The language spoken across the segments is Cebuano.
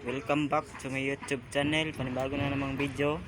Welcome back to my YouTube channel. Panibago na namang video.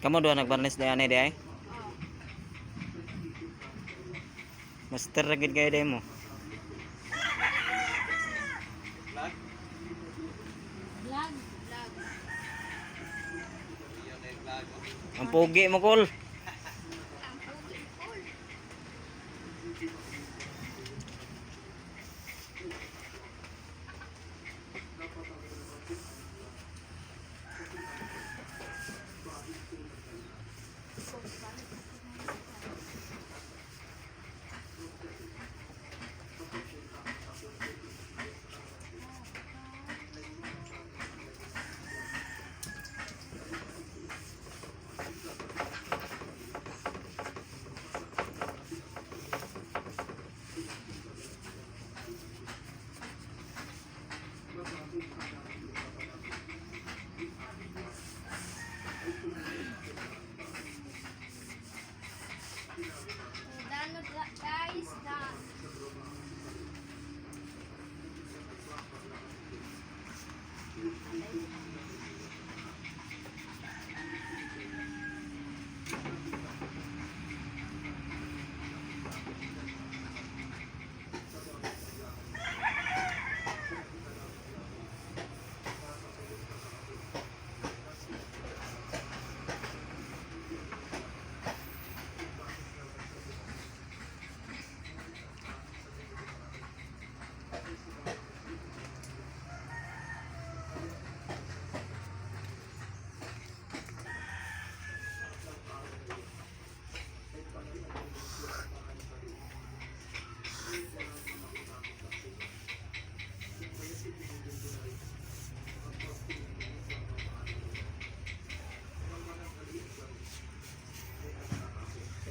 Kamo duha nagbarnis day ani day. Master ra gid kayo day mo. Vlog. Vlog. Ang pogi mo kol. Ang pogi cool. Done na guys, done.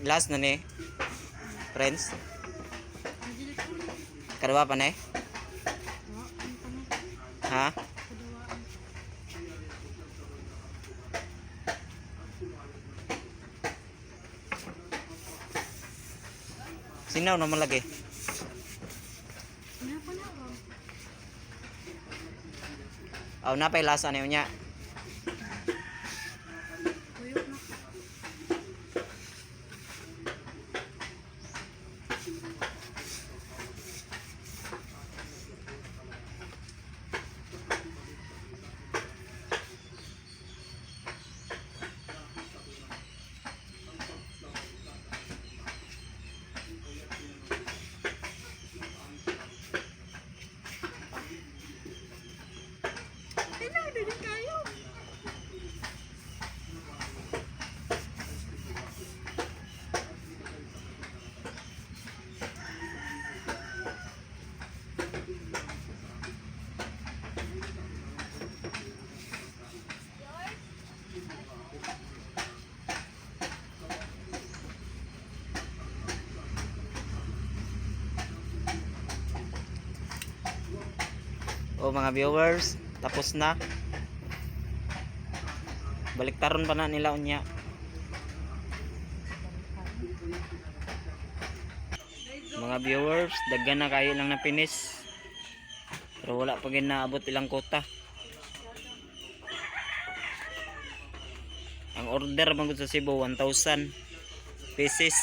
Last na ni. Friends. Kadua pa ni? Ha? Sinaw naman lagi. Aw na pay last ano niya. O mga viewers, tapos na. Baliktaron pa na nila unya. Mga viewers, daghan na kayo lang na finish. Pero wala pa gid naabot ilang kota. Ang order man gud sa Cebu 1,000 pieces.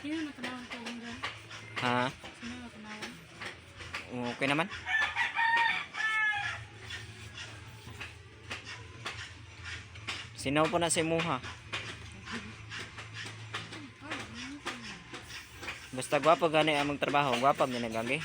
Sino natanawan ko dyan? Ha? Sino natanawan? Okay naman. Sinaw po na si Muha. Basta gwapo gani ang magtrabaho, gwapo ang ginagagi.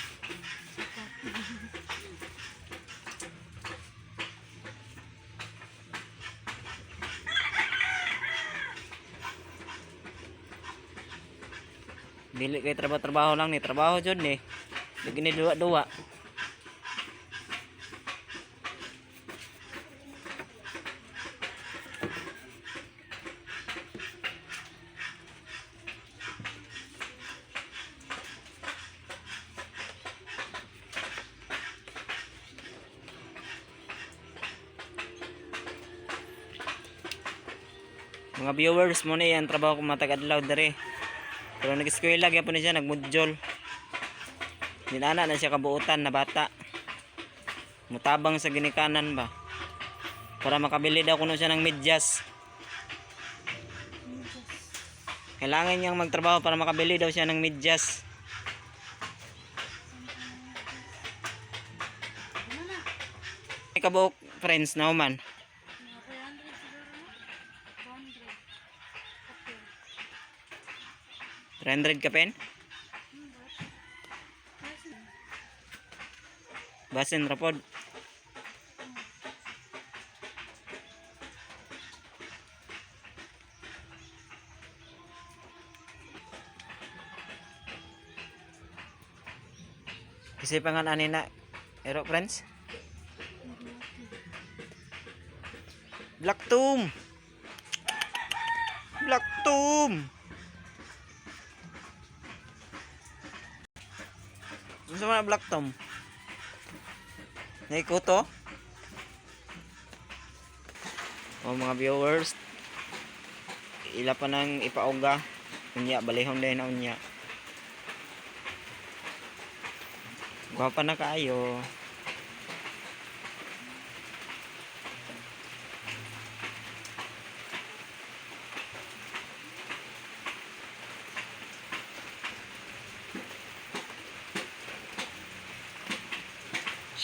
Dili kay trabaho-trabaho lang ni, trabaho jud ni. Lagi ni duwa-duwa. Mga viewers mo na yan, trabaho ko matag adlaw dere. Pero nag-eskwela gyapon ni siya, nagmudyol. Dinana na siya kabuutan na bata. Mutabang sa ginikanan ba. Para makabili daw kuno siya ng medyas. Kailangan niyang magtrabaho para makabili daw siya ng medyas. Ano na? May kabuok friends na man. Mga 300 siguro no? 200. Okay. 300 ka pen? Basin rapod. Kasi pangan ani na Ero friends? Black Tomb. Black Tomb. Unsa man ang Black Tom? Naikuto? O mga viewers, ila pa nang ipauga. Unya, balihon din na unya. Gwapa na kaayo.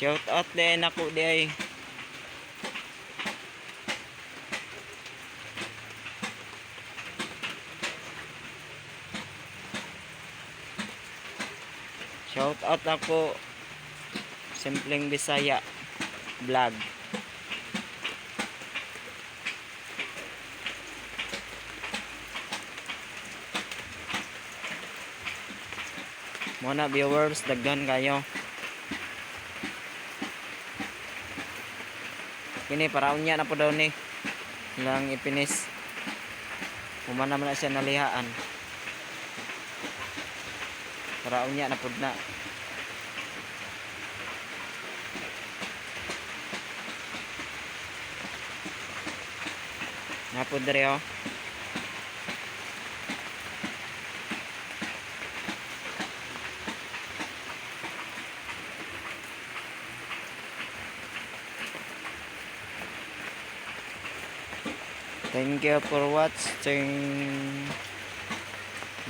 Shout out din ako di ay. Shout out ako Simpleng Bisaya vlog. Muna viewers, daghan kayo. Kini para unya na po daw ni lang ipinis. Human naman na siya nalihaan. Para unya na pud na. Napod dere oh. Thank you for watching.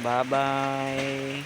Bye-bye.